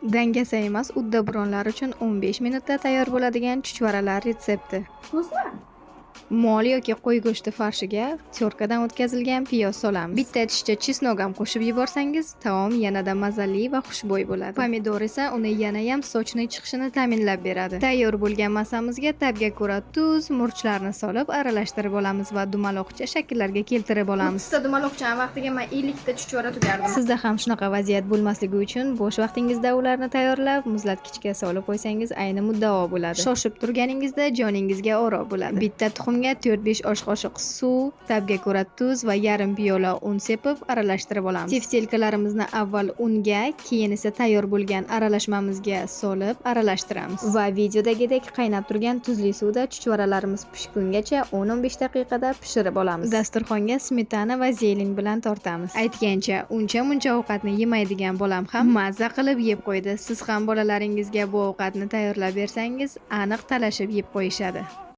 Dangasa emas, uddaburonlar uchun 15 minutda tayyor bo'ladigan chuchvaralar retsepti. Вкусно? Mol yoki qo'y go'shti farshiga tyorkadan o'tkazilgan piyoz solamiz. Bitta tishcha чеснок ham qo'shib yuborsangiz, taom yanada mazali va xushbo'y bo'ladi. Pomidor esa uni yanayam сочный chiqishini ta'minlab beradi. Tayyor bo'lgan massamizga ta'bga ko'ra tuz, murchlarni solib aralashtirib olamiz va dumaloqcha shakllarga keltirib olamiz. 30 ta dumaloqchani vaqtiga man 50 ta chuchvara tugardim. Sizda ham shunaqa vaziyat bo'lmasligi uchun bo'sh vaqtingizda ularni tayyorlab, muzlatgichga solib qo'ysangiz, ayni muddao bo'ladi. Shoshib turganingizda joningizga oro bo'ladi. Bitta tuxumga 4-5 osh qoshiq suv, ta'bga ko'ra tuz va yarim piyola un sepib aralashtirib olamiz. Teftelkalarimizni avval unga, keyin esa tayyor bo'lgan aralashmamizga solib aralashtiramiz. Va videodagidek qaynab turgan tuzli suvda chuchvaralarimiz pishgungacha 10-15 daqiqada pishirib olamiz. Dasturxonga smetana va зелень bilan tortamiz. Aytgancha, uncha muncha ovqatni yemaydigan bolam ham mazza qilib yeb qo'ydi. Siz ham bolalaringizga bu ovqatni tayyorlab bersangiz, aniq talashib yeb qo'yishadi.